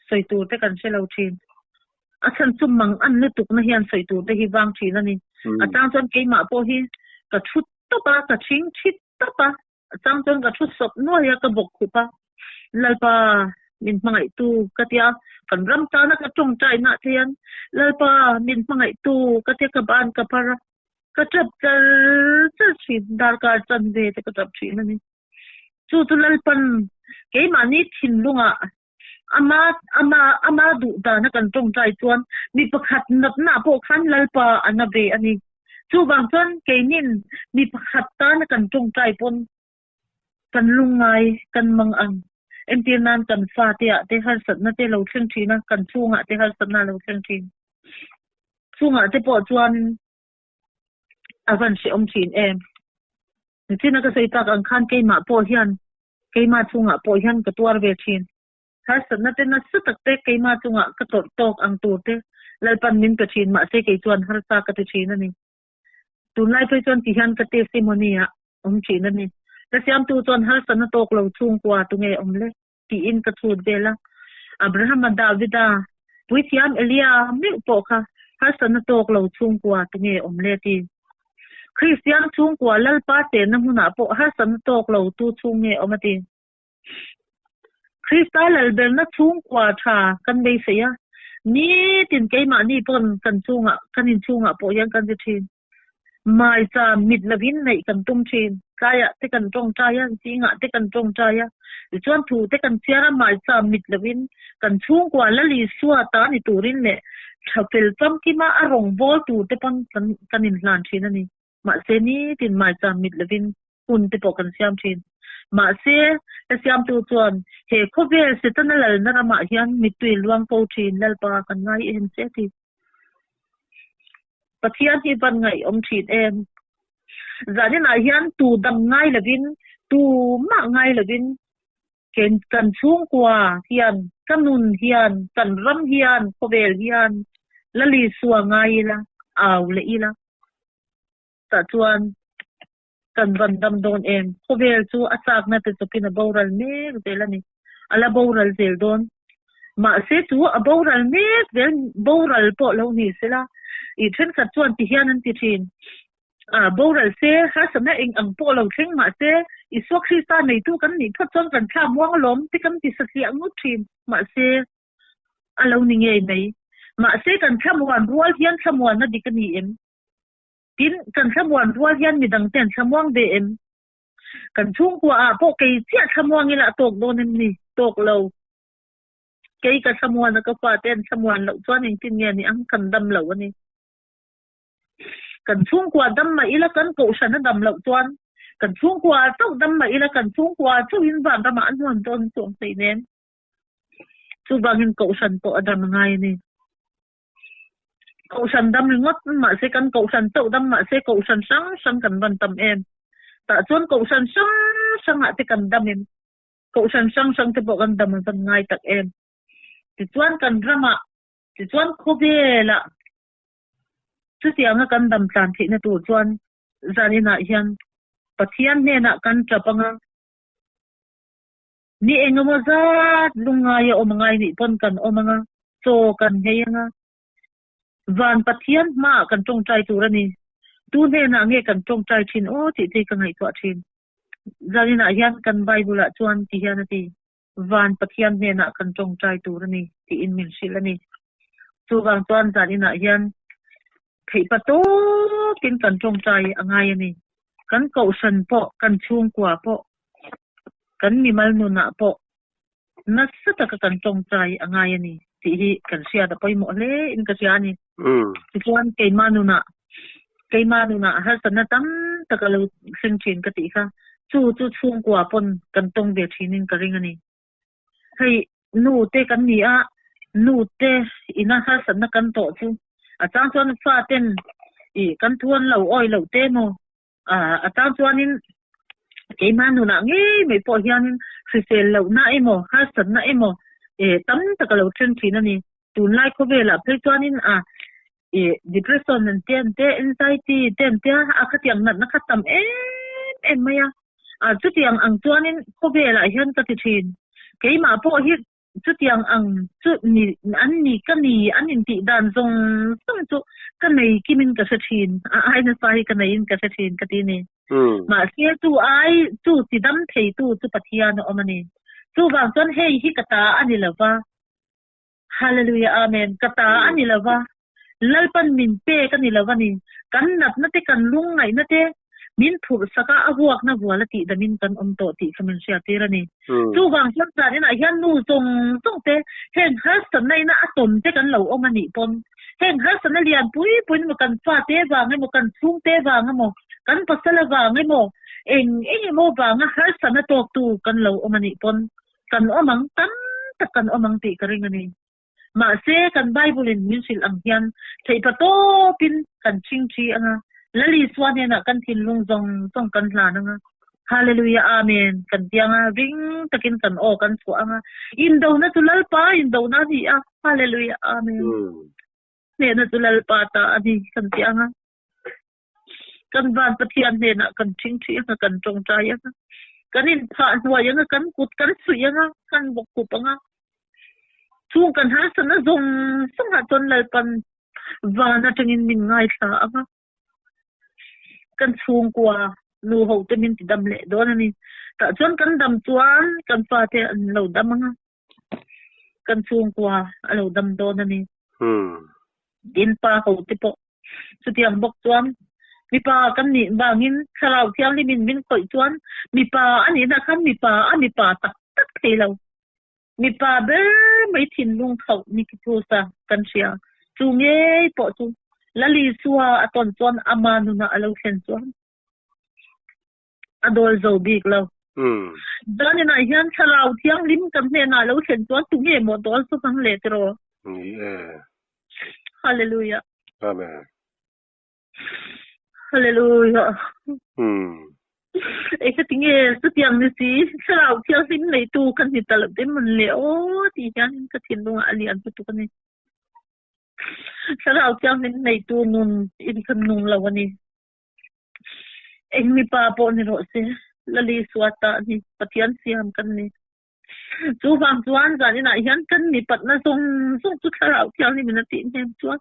[SPEAKER 2] Sawi tur te kan hre lo thin. A chhan chu mang an lutuk na hian sawi tur te hi vang thin a ni. A chang chuan keimah pawh hi ka thu tawp a, ka thing thi tawp a, a chang chuan ka thu sawp nuai a, ka bawk khup a. Lalpa min hmangaihtu ka tia, kan ram tana ka tawngtai nah te hian Lalpa min hmangaihtu ka tia ka ban ka phar a, ka tap char char thin, darkar chanve te ka tap thin a ni. Chu chu Lalpan keimahni thinlungah ama ama ama duh dana kan tawngtai chuan mi pakhat natna pawh khan Lalpa a na ve a ni. Chuvang chuan keinin mi pakhat tana kan tawngtai pawn. Kan lungngai kan mang ang. Entir nan kan fate ah te harsatna te lo thleng thin a, kan chhungah te harsatna a lo thleng thin. Chungah te pawh chuan a van hrehawm thin em. Nichina ka sawi tak ang khan keimah pawh hian keimah chungah pawh hian ka tuar ve thin. Harsatna te nasa tak te keimah chungah ka tawrh tawk ang tur te Lalpan min pe thin mahse kei chuan harsa ka ti thin a ni. Tunlai phei chuan ti hian ka testimony ah awm thin a ni. Ka siamtu chuan harsatna tawk lo chhungkua tunge awm le? tiin ka chhut vel a. Abrahama, Davida, Puithiam Elia meuh pawh kha harsatna tawk lo chhungkua tunge awm le ti. Kristian chhungkua Lalpa chenna hmunah pawh harsatna tawk lo tu chhung nge awm a ti. Krista lalberna chhungkua tha kan beisei a, nitin keimahni pawn kan chungah kan inchhungah pawh hian kan ti thin. Maica mit lovin neih kan tum thin. Tlaiah te kan tawngtai a, zingah te kan tawngtai a, tichuan thu te kan chhiar a, maica mit lovin kan chhungkua Lal Isua ta ni turin leh tha fel famkima a rawngbâwl tur te pawn kan kan inhlan thin a ni. Mahse nitin maica mit lovin hun te pawh kan siam thin. Mahse ka siamtu chuan he khawvel Setana lalna ramah hian mittui luang fo thin Lalpa kan ngai em che a ti. Pathian hi van ngaihawm thin em? Zaninah hian tu dang ngai lovin, tu mah ngai lovin kan chhungkua hian, ka nun hian, kan ram hian, khawvel hian Lal Isua ngai ila, au leh ila. Tah chuan kan van dam dawn em? Khawvel chu a chakna te chawpin a boral mek zel a ni. A la boral zel dawn. Mahse chu a boral mek zel, boral pawh lo ni sela, i thenkhat chuan ti hian an ti thin. A boral se, harsatna eng ang pawh lo thleng mahse, Isua Krista neitu kan nih phawt chuan kan thla muang alawm ti kan ti satliah ngut thin. Mahse, a lo ni ngei mai. Mahse kan thlamuan rual hian thlamuanna dik a ni em? Tin, kan thlamuan rual hian midang te an thlamuang ve em? Kan chhungkua ah pawh kei chiah thlamuang ila a tawk dawn em ni? Tawk lo. Kei ka thlamuan a ka fate an thlamuan loh chuan engtin nge ni ang? Kan dam lo a ni. Kan chhungkua dam mah ila kan kohhran a dam loh chuan kan chhungkua chauh dam mah ila kan chhungkua chauhin vanramah an huan dawn chuang hleinem. Chuvangin kohhran pawh a dam a ngai a ni. Kohhran dam ringawt mahse kan kohhran chauh dam mahse kohhran hrang hrang kan van tam em. Tah chuan kohhran hrang hrangah te kan dam em. Kohhran hrang hrang te pawh kan dam an van ngai tak em. Tichuan kan ramah, tichuan khawvelah chutianga kan dam tlan theihna tur chuan zaninah hian Pathian hnenah kan tap anga Ni engemaw zat lungngai a awm angai nih pawn kan awm anga, chaw kan nghei anga, van Pathian hmaah kan tawngtai tur a ni. Tu hnenah nge kan tawngtai thin aw tih te hi ka ngaihtuah thin. Zaninah hian kan Bible ah chuan ti hian a ti, Van Pathian hnenah kan tawngtai tur a ni tiin min hrilh a ni. Chuvang chuan zaninah hian theihpa tawkin kan tawngtai a ngai a ni. Kan kohhran pawh, kan chhungkua pawh, kan mimal nunah pawh nasa taka kan tawngtai a ngai a ni tih hi kan hriat a pawimawh hle in ka hria a ni. Tichuan keimah nunah, keimah nunah harsatna tam tak a lo thleng thin ka tih kha chu chu chhungkua pawn kan tawng ve thinin ka ring a ni. Hei nu te kan ni a, nu te ina harsatna kan tawh chu a chang chuan fa ten ih kan thu an lo awi loh te maw a chang chuanin keimah nunah ngei mai pawh hianin hrisel lohna emaw harsatna emaw eh tam tak a lo then thin a ni. Tunlai khawvelah phei chuanin a ih depression an te an te anxiety te an tia a khatiang natna kha tam em em mai a, a chutiang ang chuanin khawvelah hian ka ti thin. Keimah pawh hi chutiang ang chu ni an ni ka ni an intih dan zawng zawng chu ka nei kimin ka hre thin a ai nasa hi ka neiin ka hre thin ka ti a ni. Mahse chu ai chu ti dam theitu chu Pathian a awm a ni. Chuvang chuan hei hi ka ta a ni lova. Hallelujah Amen ka ta a ni lova Lalpan min pek a ni lova ni kan natna te kan lungngaihna te min phurh sak a a vuakna vual a tih damin kan awm tawh tih kha min hriat tir a ni. Chuvang chuan zan inah hian nu zawng zawng te heng harsatna ina a tawn te kan lo awm a nih pawn heng harsatna lian pui pui emaw kan fate vang emaw kan chhungte vang emaw kan pasal avang emaw. Eng eng emaw vanga harsatna tawktu kan lo awm a nih pawn kan awm ang tam tak kan awm ang tih ka ring a ni. Mahse, kan Bible-in min hrilh ang hian theihpa tawpin kan ṭhingṭhi ang a, Lal Isua hnenah kan thinlung zawng zawng kan hlan ang a, Hallelujah Amen kan ti ang a, ring takin kan aw kan chhuah ang a, Indona chu Lalpa indona a ni a, Hallelujah Amen. Hnehna chu Lalpa ta a ni kan ti ang a. Kan van Pathian hnenah kan ṭhingṭhi ang a, kan ṭawngṭai ang a, kan inphah hnuai ang a, kan kut kan suih ang a, kan bawkkhup ang a. Chung kan harsatna zawng zawngah chuan Lalpan van aṭangin min ngaithla ang a, kan chhungkua nu hote min ti dam leh dawn a ni. Tah chuan kan dam chuan kan fate an lo dam ang a, kan chhungkua a lo dam dawn a ni. Tin pa hote pawh Chutiang bawk chuan mipa kan nih vangin Thlarau Thianghlimin min khawih chuan mipa a nihna khan mipa a mipa tak tak thei lo. Mipa ber mai thinlung khauh ni Kiprusa kan hria. Chu ngei pawh chu Lal Isua a tawn chuan ama nunah a lo thlen chuan a dawl zo bik lo. Zaninah hian Thlarau Thianghlim kan hnenah lo thlen chuan tunge maw dawl chu hmang leh tiraw?
[SPEAKER 1] Ni e.
[SPEAKER 2] Hallelujah.
[SPEAKER 1] Amen.
[SPEAKER 2] Hallelujah. Ei ka tinge chutiang ni si Thlarau Thianghlim neitu kan ni ta lo te man le aw ti hian ka thinlungah a lian lutuk a ni. Thlarau Thianghlim neitu nun in kan nung lo a ni. Eng mipa pawh ni rawh se, Lali Suata ni Pathian siam kan ni. Chuvang chuan zaninah hian kan mipatna zawng zawng chu Thlarau Thianghlimin a tih hnem chuan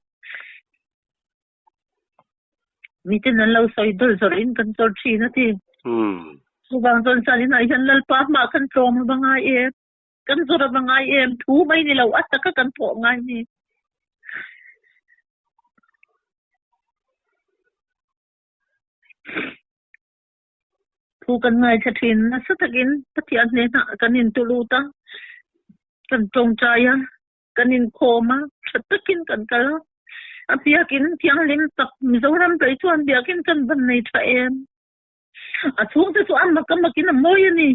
[SPEAKER 2] miten an lo sawi dawlh zawrhin kan chawr thin a ti. Chuvang chuan zaninah hian Lalpa hmah kan tlawm a va ngai em? Kan zawr a va ngai em? Thu mai ni lo a taka kan thawh ngai ni. Thu kan ngaithla thin nasa takin Pathian hnenah kan intulut a, kan tawngtai a, kan inkhawm a, tha takin kan kal a. A biakin thianghlim tak Mizoram phei chuan biakin kan van nei tha em. A chhungte chu a mak a makin a mawi a ni.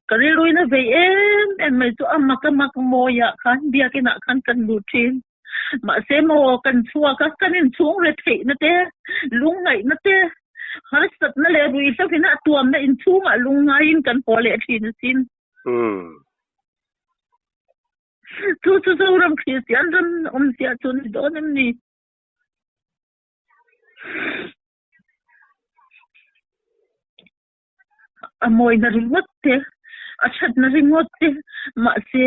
[SPEAKER 2] Ka rilruin a vei em em mai chu a mak a mak mawiah khan biakinah khan kan lut thin. Mahse maw kan chhuak a, kan inchhung re theihna te, lungngaihna te, harsatna leh ruihhlovin a tuamna inchhungah lungngaiin kan haw leh thin asin. Chu chu Zoram Kristian ram awmzia chu ni dawn em ni? A mawina ringawt te, a thatna ringawt te, mahse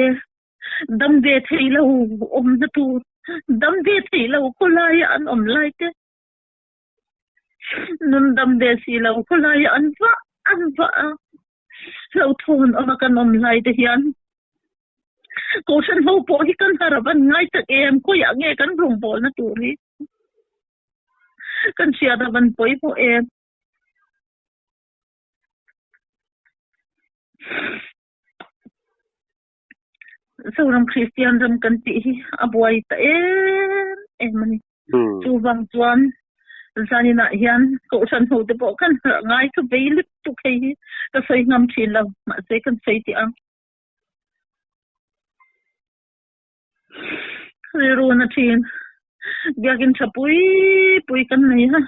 [SPEAKER 2] dam ve thei lo awmna tur, dam ve thei lo khawlaia an awm lai te, nun dam ve si lo khawlaia an vah an vah a, hlauhthawn awma kan awm lai te hian Kohhran ho pawh hi kan har a van ngai tak em, khawiah nge kan rawngbawlna tur hi kan hriat a van pawimawh em. Zoram Kristian ram kan tih hi a buai ta em em a ni. Chuvang chuan zaninah hian kohhran ho te pawh kan harh ngai ka vei lutuk hei hi ka sawi ngam thin lo mahse kan sawi tih ang. Rilru na thin. Biakin tha pui pui kan nei a.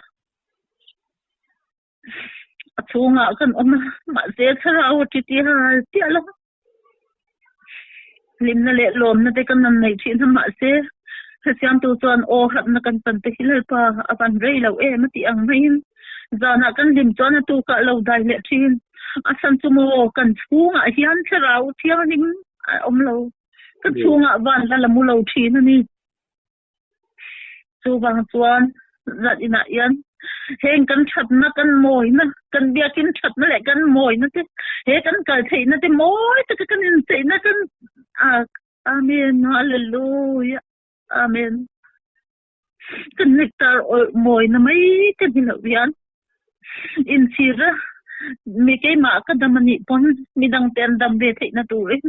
[SPEAKER 2] A chhungah kan awm a, mahse thlarau a ṭi hal chiah lo. Hlimna leh lawmna te kan han neih thin a, mahse hre siamtu chuan aw hatna kan chan te hi Lalpa a van rei lo em a tih ang maiin zanah kan hlim chuan a tukah lo dai leh thin. A chhan chu maw kan chhungah hian thlarau thianghlim a awm lo, ka chhungah van la la mu lo thin a ni. Chuvang chuan zat inah hian heng kan thatna kan mawina kan biakin thatna leh kan mawina te he kan kal theihna te mawi taka kan incheihna kan Amen Hallelujah Amen kan nectar awlh mawina mai te ni loh hian inchhir a mi keimah ka dam a nih pawn midang te an dam ve theihna turin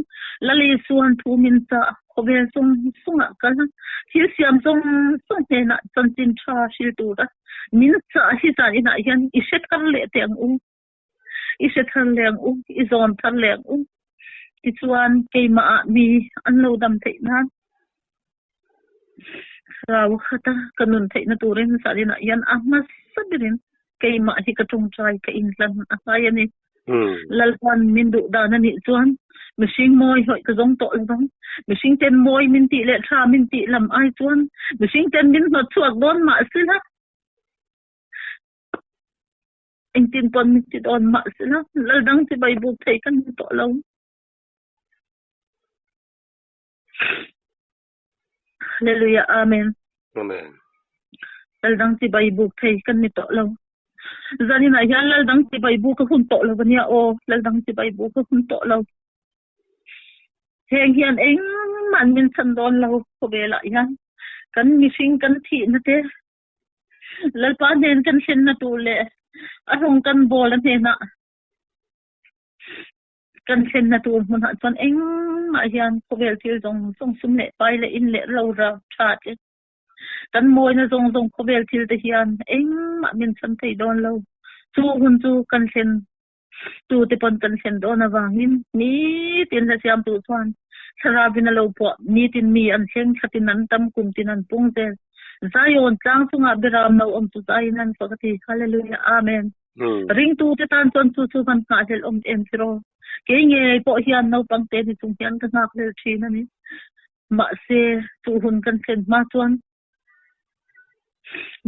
[SPEAKER 2] Lal Isuan thu min chah khawvel sung sungah kal a, thil siam zawng zawng hnenah chanchin tha hril tura. Min chah hi zaninah hian i hre thar leh teh ang u. I hre thar leh ang u, i zawn thar leh ang u. Tichuan, keimahah mi an lo dam theih nan Thlarau khata ka nun theihna turin zaninah hian a hmasa berin keimah hi ka tawngtai ka inhlan a ngai a ni. Lalpan min duh dan a nih chuan mihring mawi hawih ka zawng tawh lovang. Mihring ten mawi min tih leh tha min tih lam ai chuan mihring ten min hnawt chhuak dawn mah sila engtin pawn min ti dawn mah sila lal dang chibai buk thei ka ni tawh lo. Hallelujah Amen.
[SPEAKER 1] Amen.
[SPEAKER 2] Lal dang chibai buk thei kan ni tawh lo. Zaninah hian lal dang chibai buk a hun tawh lo ania aw. Lal dang chibai buk a hun tawh lo. Heng hian engmah an min chhan dawn lo khawvelah hian kan mihring kan thihna te Lalpa hnen kan thlenna tur leh a rawng kan bawl a hnenah Kan thlenna tur hmunah chuan engmah hian khawvel thil zawng zawng sum leh pai leh in leh ro ra tha che. Kan mawina zawng zawng khawvel thil te hian engmah min chhan thei dawn lo. Chu hun chu kan thlen tu te pawn kan thlen dawn avangin nitin hla siamtu chuan thlarauin a lo phuah. Nitin mi an thleng, thlatin an tam, kumtin an pung zel. Zion tlang chungah biram no awm chu zaiin an fak a ti. Hallelujah. Amen. Ringtu te tan chuan chu chu kan nghahhlelh awm em si rawh. Kei ngei pawh hian naupang te ni chung hian ka nghakhlel thin a ni. Mahse, chu hun kan thlen hma chuan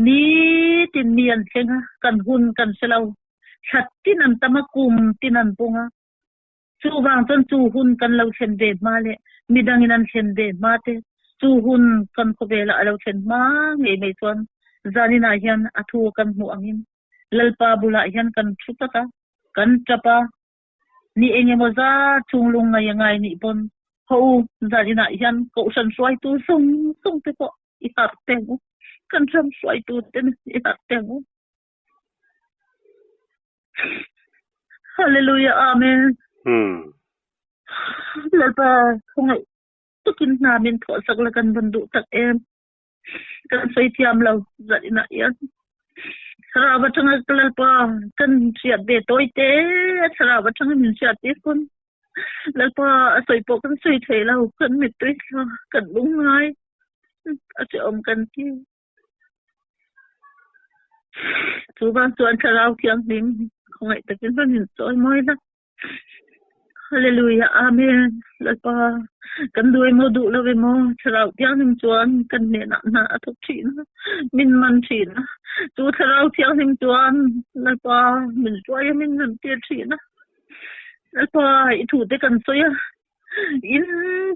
[SPEAKER 2] nitin mi an thleng a, kan hun kan hre lo. Thla tin an tam a, kum tin an pung a. Chuvang chuan chu hun kan lo thlen ve hma leh midangin an thlen ve hma te, chu hun kan khawvelah a lo thlen hma ngei mai chuan zaninah hian a thu kan hmuh angin Lalpa bulah hian kan thu tak a, kan tap a, ni engemaw zat chung lung ngai a ngai nih pawn haw u, zaninah hian kohhran hruaitu zawng zawng te pawh i harh teh ang u, kan ram hruaitu te i harh teh ang u. Hallelujah Amen. Lalpa khawngaih takin hna min thawh sak la kan van duh tak em. Kan sawi thiam lo zat inah hian. Thlarau atanga ka Lalpa kan hriat ve tawi te thlarau atanga min hriat tir pawn Lalpa a sawi pawh kan sawi thei lo kan mittui thla kan lungngai a hrehawm kan ti. Chuvang chuan Thlarau Thianghlim khawngaih takin rawn inchawi mawi la. Hallelujah Amen. Lalpa kan duh emaw duh lo emaw Thlarau Thianghlim chuan kan hnenah hna a thawk thin a, min man thin a. Chu Thlarau Thianghlim chuan Lalpa min hruai a, min nun tir thin a. Lalpa i thu te kan sawi a, in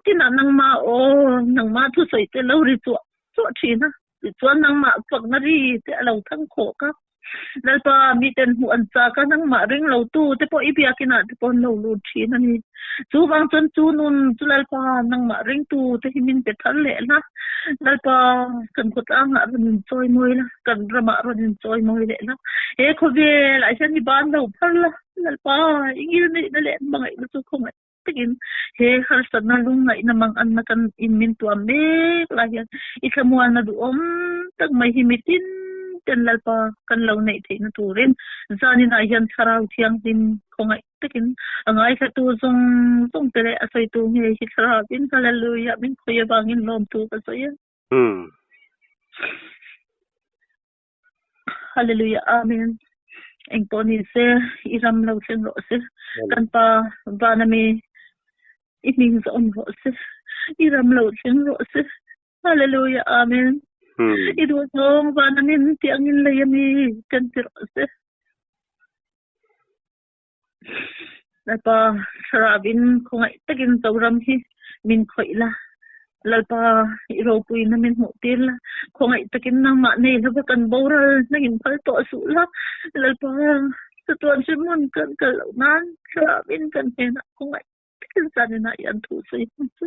[SPEAKER 2] tinah nangmah aw nangmah thusawi te lo ri chuah chuah thin a. Tichuan nangmah fakna ri te a lo thang khawk a, Lalpa miten hmuh an chak a, nangmah ring lo tu te pawh i biakinah te pawh an lo lut thin a ni. Chuvang chuan chu nun chu Lalpa nangmah ringtu te hi min pe thar leh la, Lalpa kan khawtlangah rawn inchawi mawi la, kan ramah rawn inchawi mawi leh la, he khawvelah hian i ban lo phar la, Lalpa i ngilneihna leh hmangaihna chu khawngaih. takin he harsatna lungngaihna manganna kan in min tuam mek lai hian i thlamualna duhawm tak mai hi mitin ten Lalpa kan lo neih theihna turin zaninah hian Thlarau Thianghlim khawngaih takin a ngaithlatu zawng zawng te leh a sawitu ngei hi Thlarauin Hallelujah min khawi avangin lawmtu ka sawi a. Hallelujah Amen. Eng pawh ni se i ram lo thleng rawh se. Kan pa van ami i hming zawm rawh se. I ram lo thleng rawh se. Hallelujah Amen. I duh zawng van amin tiangin lei ami kan ti rawh se. Lalpa thlarau in khawngaih takin Zoram hi min khawih la, Lalpa i ropuina min hmuh tir la, khawngaih takin nangmah nei lova kan boral nangin phal tawh suh la, Lalpa chatuan hrimhmun kan kal loh nan thlarau in kan hnenah khawngaih takin zaninah i an thu sawi hmang chu.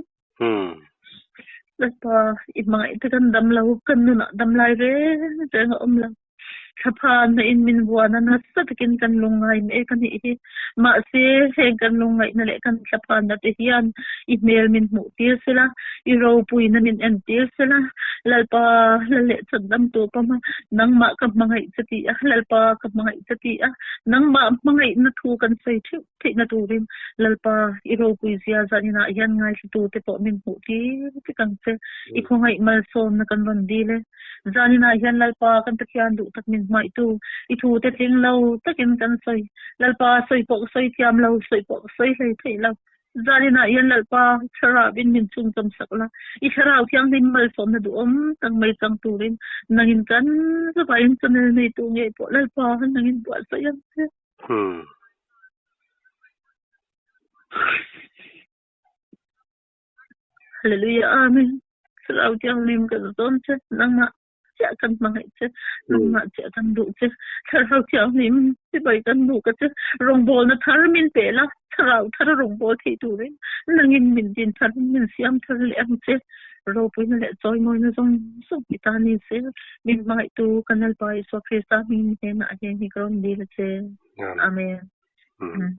[SPEAKER 2] Lalpa i hmangaih te kan dam lo, kan nunah dam lai reng reng a awm lo. Thlaphanna in min vuan a, nasa takin kan lungngai mek a nih hi. Mahse, heng kan lungngaihna leh kan thlaphanna te hian i hmel min hmuh tir sela, i ropuina min en tir sela, Lalpa hla leh chawtdam tu pawm a, nangmah ka hmangaih che ti a, Lalpa ka hmangaih che ti a, nangmah hmangaihna thu kan sawi theuh theihna turin Lalpa i ropui zia zan inah hian ngaithla te pawh min hmuh tir vek ang che. I khawngaih malsawmna kan rawn dil e. Zan inah hian Lalpa kan Pathian duh tak min hmaihtu i thu te tling lo takin kan sawi. Lalpa sawi pawh ka sawi thiam lo, sawi pawh ka sawi hlei theih lo. Zan inah hian Lalpa thlarau in min chungchawm sak la, i thlarau thianghlim malsawmna duhawm tak mai chang turin nangin kan zavaiin channel neitu ngei pawh Lalpa nangin buatsaih ang che.
[SPEAKER 1] Hmm.
[SPEAKER 2] Hallelujah Amen. Thlarau Thianghlim kan zawm che, nangmah chiah kan hmangaih che, nangmah chiah kan duh che. Thlarau Thianghlim chibai kan duh ka che, rawngbawlna thar min pe la, thlarau thar rawngbawl thei turin nangin min din thar min siam thar leh ang che. Ropuina leh chawimawina zawng zawng hi ta ni se, min hmangaihtu kan Lalpa Isua Krista hming hnenah hian hi ka rawn dil a che.
[SPEAKER 1] Amen.
[SPEAKER 2] Amen.
[SPEAKER 1] Hmm.